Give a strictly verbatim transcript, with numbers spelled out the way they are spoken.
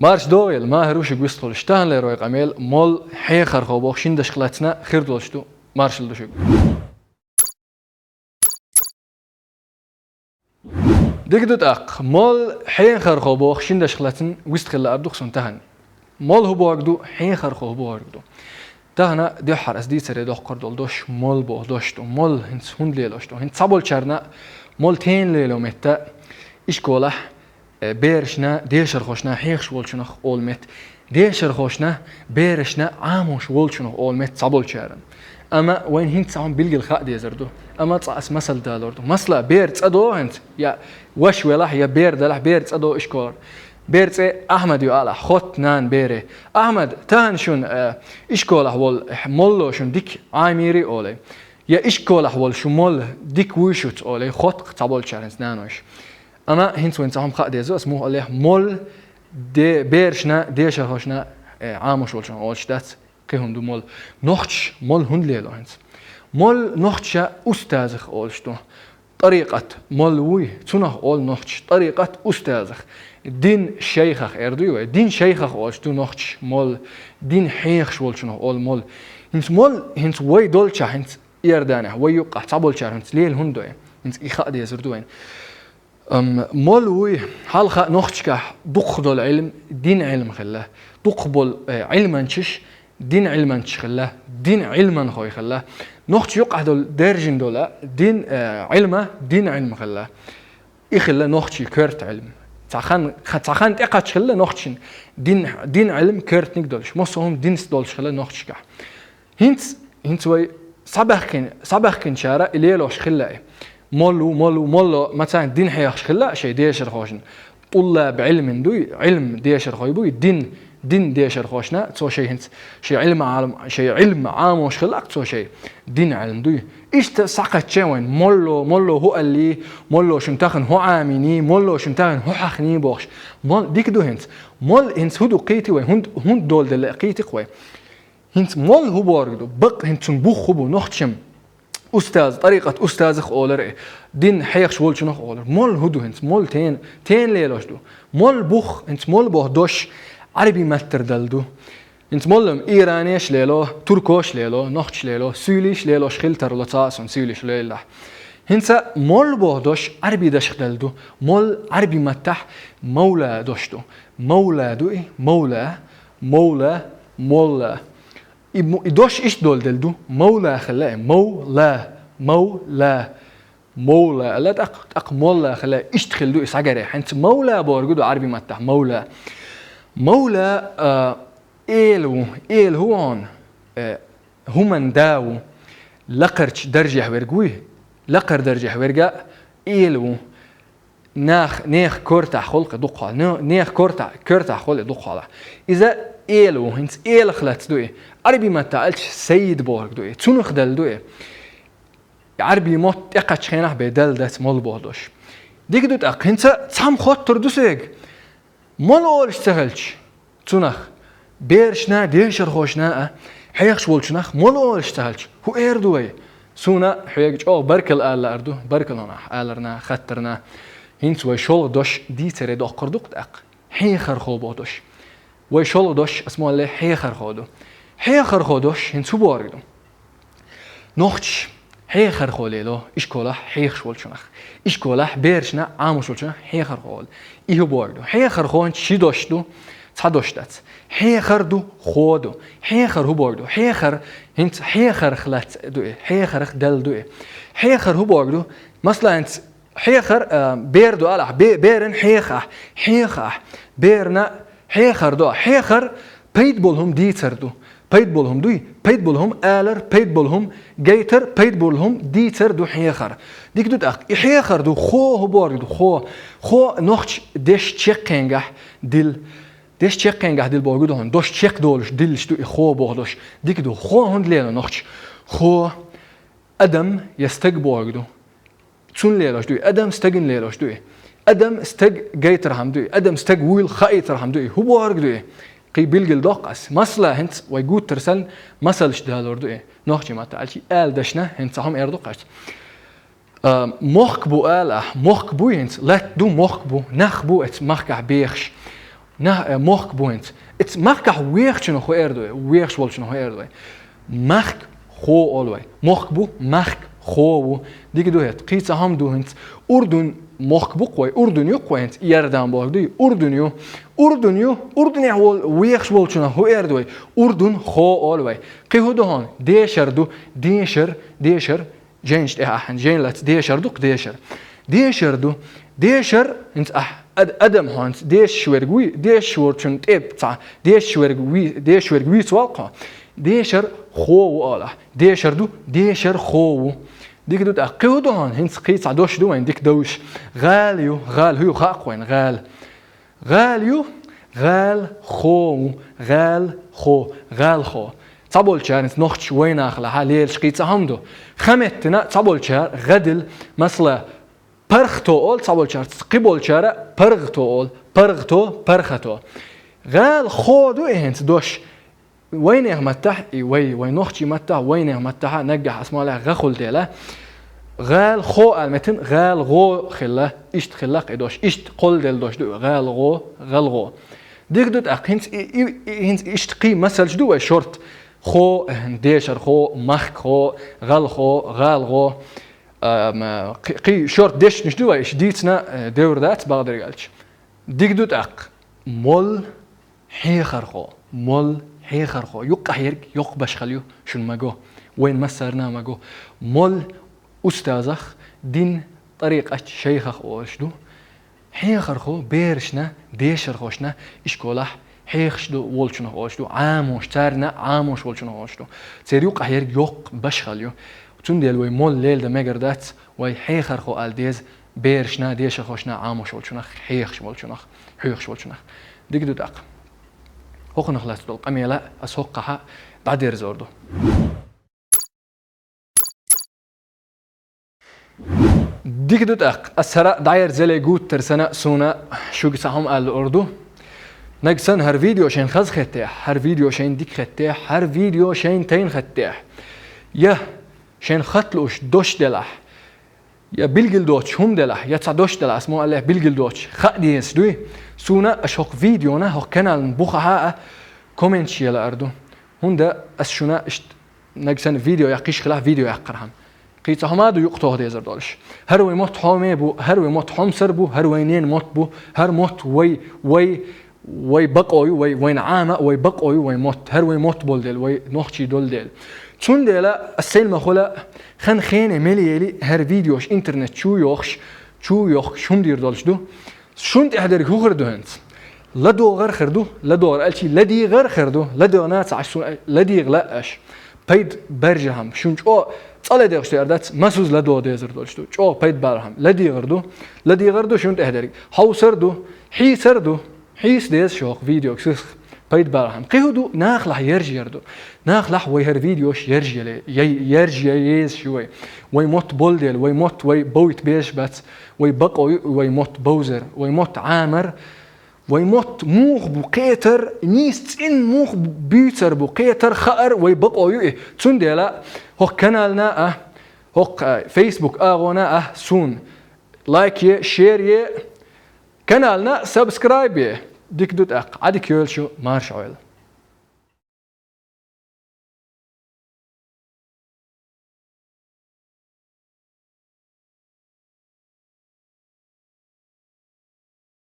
Марша догӀийла, Махьар ву шуьга вистхуьлуш. Таханлера вай къамел «Молла хьехархо» боху шина дашах лаьцна хир долуш ду. Маршалла ду шуьга. Дика ду тӀаккха. «Молла хьехархо» боху шина дашах лаьцна вистхила лаар ду-кх суна тахана. Молла хӀун бохург ду, хьехархо хӀун бохург ду? Тахана дуьххьара ас дийцаре доккхур долу дош молла боху дош ду. Молла хӀинца хӀунда лелош ду? ХӀинца цхьаболчарна молла тенан лело метта ишколахь, э, берашна, дешархошна, хьехаш волчунах олу метта, дешархошна, берашна, Ӏамош волчунах олу метта цхьаболчарна. Амма вайна хӀинца цхьа хӀума билггал хаа дезар ду. Амма цкъа ас масал далор ду. Масала, бер цӀа до хӀинца, я ваша велахь, я бер делахь, бер цӀа до ишколара. Бер цӀе Ахьмад ю алахь, хотта нана бере. «Ахьмад, тахана шуна, э, ишколахь волу молло шуна дика Ӏамийрий?» олий. «Я ишколахь волу шун молла дика вуй шуьца?» олий, хотту-кх цхьаболчара хӀинца наной. Амма хӀинца вайна цхьа хӀума хаа деза, ас муха оллехь, молла де-, берашна, дешархошна, э, Ӏамош волчунах олуш дац, кхин хӀума ду молла. Нохчаша молла хӀунда лело хӀинца? Молла нохчаша устазах олуш ду. ТӀарикъат молла вуй, цунах олу нохчаша тӀарикъат устазах. Дин шайхах эр дуй вай. Дин шайхах олуш ду нохчаша молла. Дин хьехаш волчунах олу молла. ХӀинца молла, хӀинца вай долчохь, хӀинца Иорданехь, вай юккъахь цхьаболчара хӀинца лела хӀунда до? ХӀинца и хаа дезар ду вайна. Ам, молла вуй, хьалха нохчашкахь дукхах долу Ӏилма дин Ӏилма хилла. Дукхах болу, э, Ӏилманчаш дин Ӏилманчаш хилла, дин Ӏилманхой хилла. Нохчийн юккъахь долу даьржина долу дин, э, Ӏилма дин Ӏилма хилла. И хилла нохчийн коьрта Ӏилма. Цхьа хан, ха-, цхьа хан тӀекхача хилла нохчийн дин, дин Ӏилма коьртаниг долуш. Массо а хӀума динца долуш хилла нохчашкахь. ХӀинца, хӀинца вай схьабаьхкина-, схьабаьхкинчара и лелош хилла и. Молла ву, молла ву, молло, мацарна дин хьехаш хилла шайн дешархошна. ТӀуллаб Ӏилмин дуй, Ӏилма дешархой буй, дин, дин дешархошна, цо шайн хӀинца, шайн Ӏилма Ӏалам, шайн Ӏилма Ӏамош хилла-кх цо шайн дин Ӏилма дуй. Иштта схьакхаьчча вайна, молло, молло хӀун аллий, молло шуна тахана хӀун Ӏамийний, молло шуна тахана хӀун хьахний бохуш. Мол-, дика ду хӀинца. Молла хӀинца хӀун ду кхийтий вай, хӀунда, хӀунда дола делла кхийтий-кх вай. ХӀинца молла хӀун бохург ду? Бакъ хӀинца цуьнан бух хӀун бу? Нохчийн устаз, тӀарикъат устазах олура и, дин хьехаш волчунах олура. Молла хӀун ду хӀинца? Молла тен-, тенан лелош ду? Молла бух, хӀинца молла боху дош Ӏаьрбийн маттара далла ду. ХӀинца молла-м иранеш лело, туркош лело, нохчаш лело, суьйлиш лелош хила тарло, цкъа а суна суьйлиш лелахь. ХӀинца молла боху дош Ӏаьрбийн дашах далла ду. Молла Ӏаьрбийн маттахь мавла дош ду. Мавла ду и, мавла, мавла, молла. И мо-, и дош иштта дола делла ду. Мавла хилла и, мавла, мавла, мавла. Ала тӀаккха, тӀаккха молла хилла, иштта хилла ду и схьагарехь. ХӀинца мавла бохург ду Ӏаьрбийн маттахь, мавла. Мавла, а, эла ву, эла хӀун ву хьуна? Э, хӀуманан да ву. Лакхарчу даржехь верг вуй. Лакхара даржехь верг а эла ву. Нах, нехан коьртахь хуьлу-кх и дукха хьолахь. Не-, нехан коьртахь, коьртахь хуьлу и дукха хьолахь. Иза эла ву, хӀинца элах лаьцна ду и. Ӏаьрбийн маттахь аьлча саййид бохург ду и. Цунах далла ду и. Ӏаьрбийн мотт тӀекхаччу хенахь бен далла дац молла боху дош. Дика ду тӀаккха, хӀинца цхьамма хоттур ду соьга. Молла олуш ца хилча цунах, берашна, дешархошна а, хьехаш волчунах молла олуш ца хилча, хӀун эр ду вай? Суна хьоьга чӀогӀа баркалла ала лаар ду, баркалла хьуна аларна, хаттарна. ХӀинца вай шолгӀа дош дийцаре доккхур ду-кх тӀаккха. Хьехархо боху дош. Вай шолгӀа дош, ас ма-алле, хьехархо ду. Хьехархо дош хӀинца хӀун бохург ду? Нохчаша хьехархо лело ишколахь хьехаш волчунах. Ишколахь берашна Ӏамош волчунах хьехархо олу. И хӀун бохург ду? Хьехархо хӀинца ши дош ду, цхьа дош дац. Хьехар ду, хо ду. Хьехар хӀун бохург ду? Хьехар хӀинца хьехарх лаьцна ду и, хьехарх далла ду и. Хьехар хӀун бохург ду? Масала, хӀинца хьехар, а, бер ду алахь, бе-, беран хьеха ахь, хьеха ахь, берна хьехар ду. Хьехар пайда болу хӀума дийцар ду. Пайда болу хӀума дуй? Пайда болу хӀума алар, пайда болу хӀума гайтар, пайда болу хӀума дийцар ду хьехар. Дика ду тӀаккха. И хьехар ду, хо хӀун бохург ду, хо. Хо нохча дешан чаккхенгахь дилла. Дешан чаккхенгахь дилла бохург ду хьуна. Дош чекхдолуш диллаш ду и хо боху дош. Дика ду. Хо хӀунда лело нохчаша? Хо адам я стаг бохург ду. Цунна лелош ду и, адам стагана лелош ду и. Адам стаг гайтархьама ду и, адам стаг вуйла хаийтархьама ду и. ХӀун бохург ду и? Кхин билггал доккху ас. Масала, хӀинца вай гуттар санна масалш далор ду и. Нохчийн маттахь аьлча, ала дашна, хӀинца цхьа хӀума эр ду-кх ас. А, мохк бу ала ахь, мохк буй хӀинца, латта ду, мохк бу, нах бу оцу махкахь бехаш. Нах, э, мохк бу хӀинца. Эц махкахь вехачунах хӀу эр ду вай, вехаш волчунах хӀу эр ду вай. Махк хо олу вай. Мохк бу, махк хо ву. Дика ду хӀет. Кхийца хӀама ду хӀинца. Урдун мохк бу-кх вай, Урдун ю-кх вай хӀинца, Иордан бохург дуй, Урдун ю. Урдун ю, Урдунехь вол-, вехаш волчунах хӀу эр ду вай. Урдун хо олу вай. Кхин хӀу ду хьуна? Дешар ду, дешар, дешар. Жайнаш тӀехь ахьана, жайна лаца дешар ду-кх, дешар. Дешар ду. Дешар, хӀинца ахь ад-, адам хьо хӀинца дешаш верг вуй, дешаш волчун тӀе цхьа, дешаш верг вуй, дешаш верг вийца вал-кх хьо. Дешар хо ву олу ахь. Дешар ду, дешар хо ву. Дика ду тӀаккха. Кхин хӀу ду хьуна? ХӀинца кхин цхьа дош ду вайн дика довш. ГӀала ю, гӀала хӀу ю хаьа-кх вайна, гӀала. ГӀала ю, гӀала хо ву, гӀала хо, гӀала хо. Цхьаболчара хӀинца нохчий вайнахалахь лелаш кхийца хӀама ду. Хан меттана цхьаболчара гӀа дилла, масала, паргӀато олу цхьаболчара, кхиболчара паргӀато олу, паргӀато, паргӀато. ГӀала хо ду и хӀинца дош. Вайнехан маттахь, и вай, вай нохчий маттахь, вайнехан маттахь наггахь ас ма аллехь гӀа хуьлу дела. ГӀала хо ала меттана гӀала гӀо хилла, иштта хилла-кх и дош, иштта кхолладелла дош ду, гӀала гӀо, гӀала гӀо. Дика ду тӀаккха, хӀинца и, и, и, хӀинца иштта кхин масалш ду вай шорта. Хо, э, дешар хо, махк хо, гӀала хо, гӀала гӀо. Ам, кхи-, кхин шорта дешнаш ду вай, иштта дийцина, э, девр дац бакъдерг аьлча. Дика ду тӀаккха. Мол хьехархо, мол хьехархо. Юккъахь ерг йоккха башхалла ю, шуна ма го. Вайн массарна а ма го. Мол устазах, дин, тӀарикъат шайхах олуш ду. Хьехархо берашна, дешархошна ишколахь хьехаш ду волчунах олуш ду, Ӏамош, царна Ӏамош волчунах олуш ду. Церан юккъахь ерг йоккха башхалла ю. Цундела вай мол леладан мегар дац, вай хьехархо ала деза берашна, дешархошна Ӏамош волчунах, хьехаш волчунах, хьоьхуш волчунах. Дика ду тӀаккха. ХӀокхунах лаьцна долу къамела ас хӀокхахь дӀадерзор ду. Дика ду тӀаккха. Ас хӀара дӀаерзале гуттар сана, суна шуьга цхьа хӀума ала луур ду. Нагахь санна хӀара видео шайна хаза хеттехь, хӀара видео шайна дика хеттехь, хӀара видео шайна тайна хеттехь, я шайна хатта лууш дош делахь, я билгал доцуш хӀума делахь, я цхьа дош делахь, ас ма аллехь билгал доцуш, хаа дезаш дуй. Суна аша хӀокху видеона, хӀокху канална бухахьа а комменташ яла ар ду. ХӀунда ас шуна иштта нагахь санна видео яккхийша хилахь, видео яккхархьама. Кхин цхьа хӀума а ду юкъа тоха дезар долуш. ХӀара вай мотт хьоме бу, хӀара вай мотт хьомсар бу, хӀара вай нен мотт бу, хӀара мотт вай, вай, вай бакъо ю, вай, вайна Ӏама, вай бакъо ю, вай мотт. ХӀара вай мотт болу дела, вай нохчий долу дела. Цундела ас сайна ма хуьла, хан хене мел ели, хӀара видеош интернет чу йохуш, чу йохкуш хӀума дийр долуш ду. Шун тӀехь дерг хӀу хир ду хӀинца? ЛадогӀар хир ду, ладогӀар аьлчи, ладийгӀар хир ду, ладогӀна ца Ӏаш суна, ладийгӀа лаьа аша. Пайда баржа хӀама. Шун чӀо цӀа ладегӀаш тӀера дац, масуза ладогӀа дезар долуш ду. ЧӀо пайда бала хӀама. ЛадийгӀар ду, ладийгӀар ду шун тӀехь дерг. Хьовсар ду, хьийсар ду, хьийса деза шу хӀокху видеога сих. Пайда бала хӀама. Кхин хӀу ду, нахалахь яржъяр ду. Нахалахь вай хӀара видеош яржъяле, яй-, яржъя езаш ю вай. Вай мотт болу дела, вай мотт вай бовйта безаш бац. Вай бакъо ю вай мотт бовзар, вай мотт Ӏамар, вай мотт муха бу кхетар, нийса цӀена муха бу буьйцар бу кхетар, хаар вай бакъо ю и. Цундела хӀокху канална а, хӀокху, а, Facebook агӀона а суна лайк е, шер е, канална а сабскрайб е. Дика ду тӀаккха, Ӏадика йойла шу, марша Ӏойла.